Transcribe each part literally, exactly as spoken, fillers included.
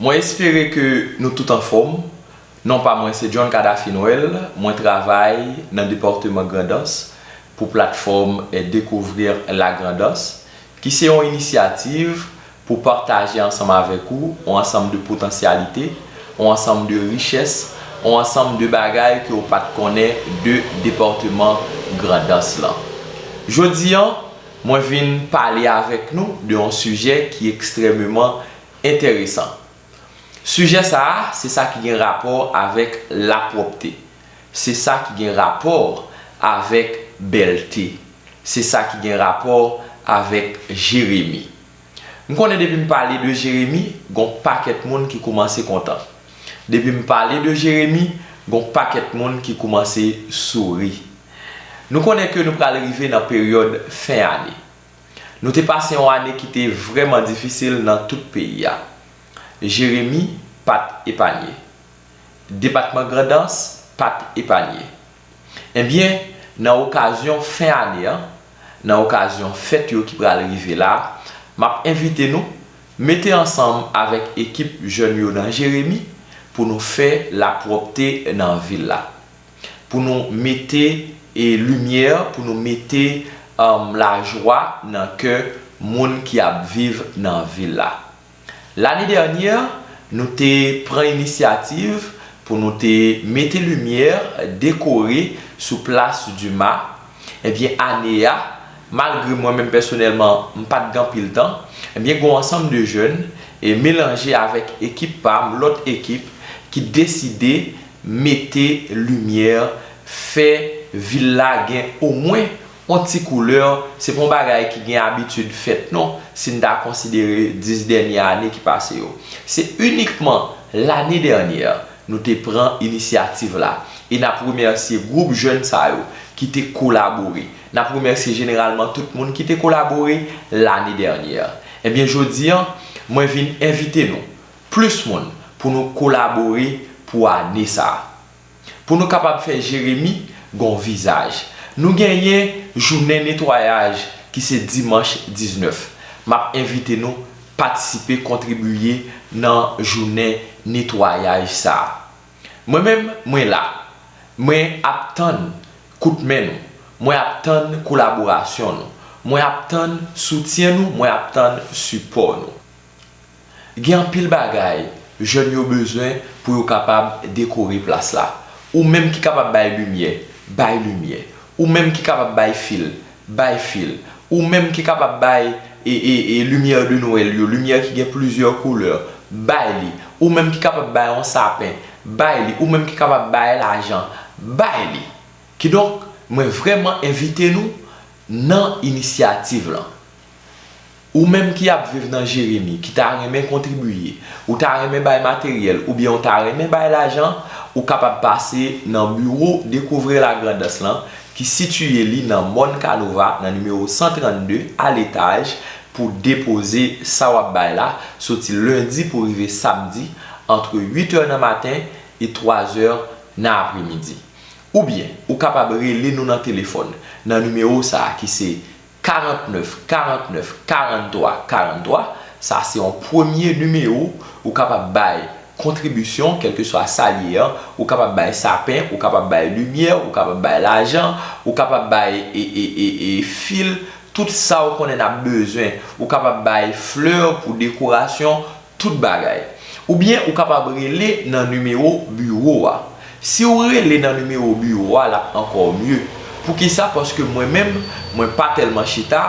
Mwen espere ke nou tout anfòm. Non pa mwen se John Cadafy Noël, mwen travay nan depatman Grandans pou platfòm, eh, Découvrir la Grandans, ki se yon inisyativ pou pataje ansanm avèk ou yon ansanm de potansyalite, yon ansanm de richès, yon ansanm de bagay ke w pa t konnen de depatman Grandans lan. Jodi an, mwen vin pale avèk nou de yon sijè ki ekstrèmeman enteresan. Sijè sa a, se sa ki gen rapò avèk lapwòpte. Se sa ki gen rapò avèk bèlte. Se sa ki gen rapò avèk Jeremi. M konnen depi m pale de Jeremi, gon pakèt moun ki koumanse kontan. Depi m pale de Jeremi, gon pakèt moun ki koumanse souri. Nou konnen ke nou pral rive nan peryòd fen ane. Nou te pase yon ane ki te vrèman difisil nan tout peyi a. Jeremi pa t epanye. Depatman Grandans pa t epanye. Ebyen, nan okazyon fen ane an, nan okazyon fèt yo ki pral rive la, m ap envite nou mete ansanm avèk ekip jèn yo nan Jeremi pou nou fè lapwòpte nan vil la. Pou nou mete, e, limyè, pou nou mete, um, lajwa nan kè moun ki ap viv nan vil la. Lane dènyè, nou te pran inisyativ pou nou te mete limyè, dekore sou plas Dima. Ebyen, ane a, malgre mwen menm pèsonèlman, m pa t gen anpil tan, ebyen, gen yon ansanm de jèn, e melanje avèk ekip pa m, lòt ekip, ki deside mete limyè, fè vil la gen omwen yon ti koulè, se pa yon bagay ki gen abitid fèt non, si n ta konsidere dis dènye ane ki pase yo. Se inikman lane dènyè nou te pran inisyativ la, e n ap remèsye gwoup jèn sa yo ki te kolabore. N ap remèsye jeneralman tout moun ki te kolabore lane dènyè. Ebyen, jodi an, mwen vin envite nou, plis moun, pou nou kolabore pou ane sa a. Pou nou kapab fè Jeremi gon vizaj. Nou genyen jounen netwayaj ki se dimanch diznèf. M ap envite nou patisipe, kontribiye nan jounen netwayaj sa a. Mwen menm, mwen la. Mwen ap tann kout men nou. Mwen ap tann kolaborasyon nou. Mwen ap tann soutyen nou. Mwen ap tann sipò nou. Gen anpil bagay jèn yo bezwen pou yo kapab dekore plas la. Ou menm ki kapab bay limyè, bay limyè. Ou menm ki kapab bay fil, bay fil. Ou menm ki kapab bay, e, e, e, limyè de Nwèl yo, limyè ki gen plizyè koulè, bay li. Ou menm ki kapab bay yon sapen, bay li. Ou menm ki kapab bay lajan, bay li. Kidonk, mwen vrèman envite nou nan inisyativ lan. Ou menm ki ap viv nan Jeremi, ki ta renmen kontribiye, ou ta renmen bay materyèl, oubyen ou ta renmen bay lajan, ou kapab pase nan biwo Découvrir la Grandans lan, ki sitiye li nan Mòn Kanova, nan nimewo san trannde, a letaj, pou depoze sa w ap bay la, soti lendi pou rive samdi, antre uit è nan maten e twa è nan apremidi. Oubyen, ou kapab rele nou nan telefòn, nan nimewo sa a ki se karannèf, karannèf, karanntwa, karanntwa. Sa se yon premye nimewo, ou kapab bay kontribisyon, kèlkeswa sa l ye an, ou kapab bay sapen, ou kapab bay limyè, ou kapab bay lajan, ou kapab bay, e, e, e, e, fil, tout sa ou konnen n ap bezwen. Ou kapab bay flè pou dekorasyon, tout bagay. Oubyen ou kapab rele nan nimewo biwo a. Si w rele nan nimewo biwo a, l ap ankò mye. Poukisa? Paske mwen menm, mwen pa tèlman chita,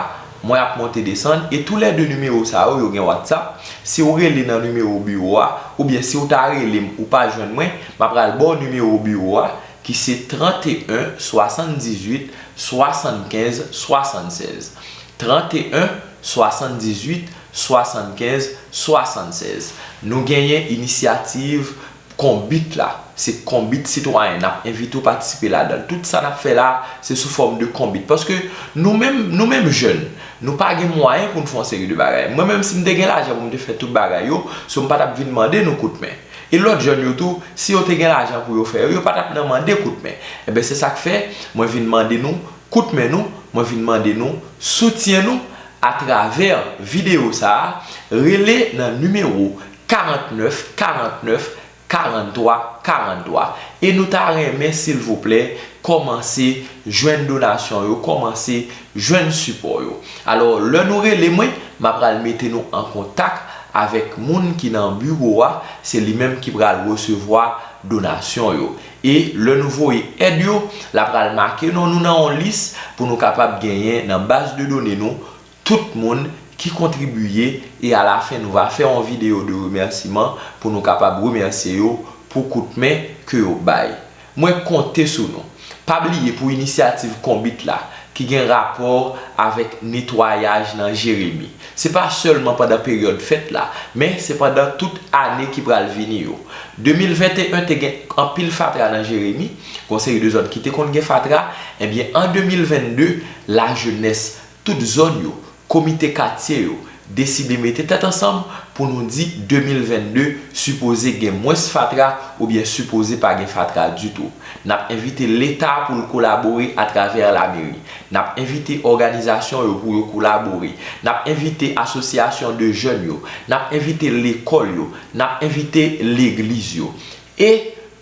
mwen ap monte desann, e toulède nimewo sa yo, yo gen WhatsApp. Si w rele nan nimewo biwo a, oubyen si w ta rele m, ou pa jwenn mwen, m ap pral ba w nimewo biwo a, ki se trannteyen, swasanndizuit, swasannkenz, swasannsèz. Trannteyen, swasanndizuit, swasannkenz, swasannsèz. Nou genyen inisyativ Konbit la. Se Konbit Sitwayen. N ap envite w patisipe ladan l. Tout sa n ap fè la, se sou fòm de konbit. Paske nou menm, nou menm jèn, nou pa gen mwayen pou n fè yon seri de bagay. Mwen menm, si m te gen lajan pou m te fè tout bagay yo, so m pa t ap vin mande nou kout men. E lòt jèn yo tou, si yo te gen lajan pou yo fè yo, yo pa t ap nan mande kout men. Enben, se sa k fè, mwen vin mande nou kout men nou, mwen vin mande nou soutyen nou atravè videyo sa a, rele nan nimewo karannèf karannèf karantwa karantwa. E nou ta renmen, silvouplè, kòmanse jwenn donasyon yo, kòmanse jwenn sipò yo. Alò, lè nou rele mwen, m ap pral mete nou an kontak avèk moun ki nan biwo a, se li menm ki pral resevwa donasyon yo. E lè nou voye èd yo, l ap pral make non nou nan yon lis pou nou kapab genyen nan baz de done nou tout moun ki kontribiye, e alafen nou va fè yon videyo de remèsiman pou nou kapab remèsye yo pou kout men ke yo bay. Mwen konte sou nou. Pa bliye pou inisyativ Konbit la ki gen rapò avèk netwayaj nan Jeremi. Se pa sèlman pandan peryòd fèt la, men se pandan tout ane ki pral vini yo. De mil venteyen te gen anpil fatra nan Jeremi, gon seri de zòn ki te konn gen fatra, ebyen an de mil vennde, lajenès tout zòn yo, komite katye yo, deside mete tèt ansanm pou nou di de mil vennde sipoze gen mwens fatra oubyen sipoze pa gen fatra ditou. N ap envite Leta pou l kolabore atravè lameri. N ap envite òganizasyon yo pou yo kolabore. N ap envite asosyasyon de jèn yo. N ap envite lekòl yo. N ap envite legliz yo. E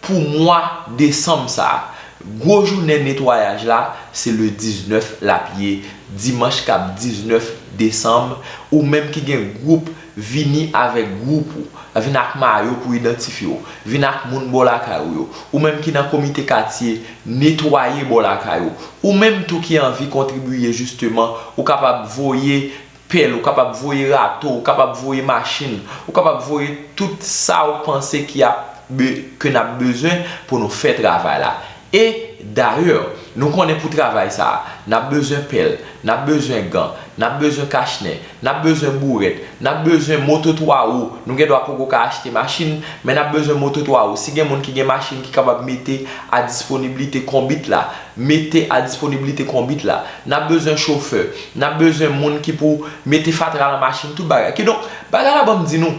pou mwa desanm sa a, gwo jounen netwayaj la, se le diznèf l ap ye, dimanch k ap diznèf desanm. Ou menm ki gen gwoup, vini avèk gwoup ou, vin ak mayo pou idantifye w, vin ak moun bò lakay ou yo. Ou menm ki nan komite katye, netwaye bò lakay ou. Ou menm tou ki anvi kontribiye, jisteman, ou kapab voye pèl, ou kapab voye rato, ou kapab voye machin, ou kapab voye tout sa ou panse ki ap be-, ke n ap bezwen pou nou fè travay la. E dayè, nou konnen pou travay sa a, n ap bezwen pèl, n ap bezwen gan, n ap bezwen kachnen, n ap bezwen bourèt, n ap bezwen moto twa wou. Nou gen dwa poko ka achte machin, men n ap bezwen moto twa wou. Si gen moun ki gen machin ki kapab mete a disponiblite Konbit la, mete a disponiblite Konbit la. N ap bezwen chofè, n ap bezwen moun ki pou mete fatra nan machin, tout bagay. Kidonk, bagay la ban m di nou,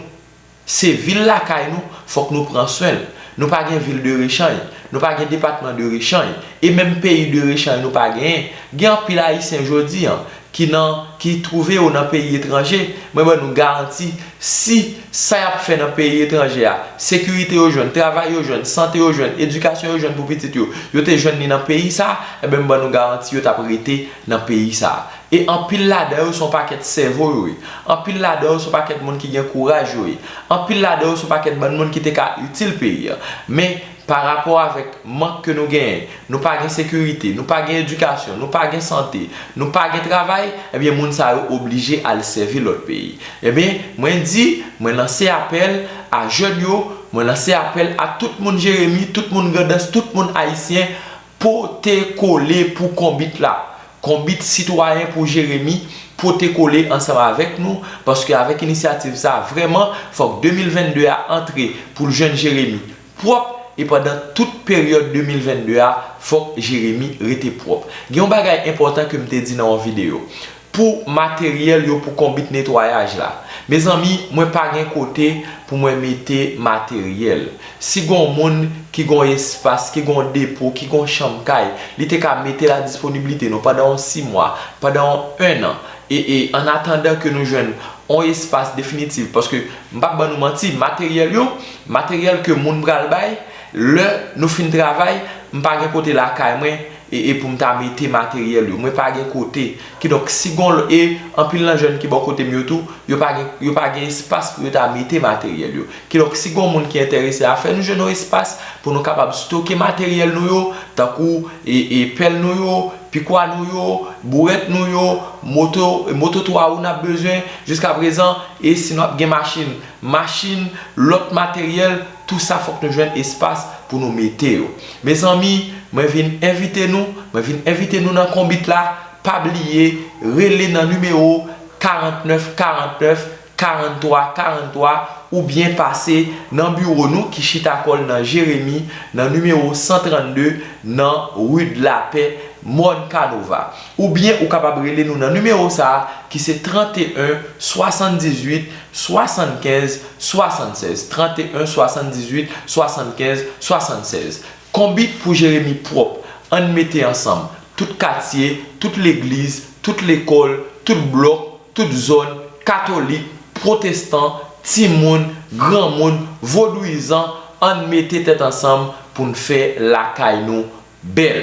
se vil lakay nou, fòk nou pran swen l. Nou pa gen vil de rechanj, nou pa gen depatman de rechanj, e menm peyi de rechanj nou pa genyen. Gen anpil Ayisyen jodi a ki nan, ki twouve yo nan peyi etranje, mwen ban nou garanti, si sa y ap fè nan peyi etranje a, sekirite yo jwenn, travay yo jwenn, sante yo jwenn, edikasyon yo jwenn pou pitit yo, yo te jwenn li nan peyi sa a, enben m ban nou garanti yo t ap rete nan peyi sa a. E anpil ladan yo se yon pakèt sèvo yo ye. Anpil ladan yo se yon pakèt moun ki gen kouraj yo ye. Anpil ladan yo se yon pakèt bann moun ki te ka itil peyi a. Men, pa rapò avèk mank ke nou genyen, nou pa gen sekirite, nou pa gen edikasyon, nou pa gen sante, nou pa gen travay, ebyen, moun sa yo oblije al sèvi lòt peyi. Ebyen, mwen di, mwen lanse apèl a jèn yo, mwen lanse apèl a tout moun Jeremi, tout moun Grandans, tout moun Ayisyen, pote kole pou Konbit la. Konbit Sitwayen pou Jeremi, pote kole ansanm avèk nou, paske avèk inisyativ sa, vrèman, fòk de mil vennde a antre pou l jwenn Jeremi pwòp, e pandan tout peryòd de mil vennde a, fòk Jeremi rete pwòp. Gen yon bagay enpòtan ke m te di nan yon videyo. Pou materyèl yo pou Konbit netwayaj la. Mezanmi, mwen pa gen kote pou mwen mete materyèl. Si gon moun ki gon espas, ki gon depo, ki gon chanm kay, li te ka mete l a disponiblite nou pandan yon sis mwa, pandan yon ennan, e, e, an atandan ke nou jwenn yon espas definitif, paske m p ap ban nou manti, materyèl yo, materyèl ke moun pral bay, lè nou fin travay, m pa gen kote lakay mwen, e, e pou m ta mete materyèl yo. Mwen pa gen kote. Kidonk, si gon, e anpil nan jèn ki bò kote m yo tou, yo pa gen, yo pa gen espas pou yo ta mete materyèl yo. Kidonk, si gon moun ki enterese a fè nou jwenn yon espas pou nou kapab stoke materyèl nou yo, tankou, e, e pèl nou yo, pikwa nou yo, bourèt nou yo, moto, moto twa wou n ap bezwen jiskaprezan, e si nou ap gen machin, machin, lòt materyèl, tou sa fòk nou jwenn espas pou nou mete yo. Mezanmi, mwen vin envite nou, mwen vin envite nou nan Konbit la, pa bliye, rele nan nimewo karannèf karannèf, karantwa karantwa, oubyen pase nan biwo nou ki chita kò l nan Jeremi, nan nimewo san trannde, nan Rue de la Paix, Mòn Kanova. Oubyen ou kapab rele nou nan nimewo sa a ki se trannteyen swasanndizuit swasannkenz swasannsenz, trannteyen swasanndizuit swasannkenz swasannsenz. Konbit pou Jeremi pwòp, ann mete ansanm, tout katye, tout legliz, tout lekòl, tout blòk, tout zòn, katolik, pwotestan, Timoun, granmoun, vodouyizan, ann mete tèt ansanm pou n fè lakay nou bèl.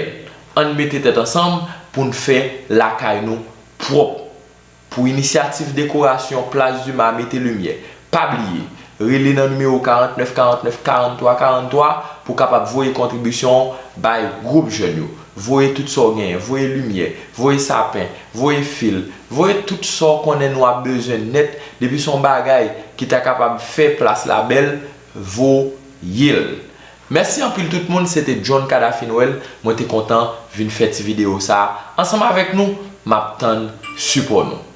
Ann mete tèt ansanm pou n fè lakay nou pwòp. Pou inisyativ dekorasyon Place Dumas, mete limyè, pa bliye, rele nan nimewo karant nèf karant nèf karant twa karant twa pou w kapab voye kontribisyon w bay gwoup jèn yo. Voye tout sa w genyen, voye limyè, voye sapen, voye fil, voye tout sa w konnen nou ap bezwen nèt, depi se yon bagay ki ta kapab fè plas la bèl, voye l. Mèsi anpil tout moun, se te John Kadafy Noël, mwen te kontan vin fè ti videyo sa a ansanm avèk nou, m ap tann sipò nou.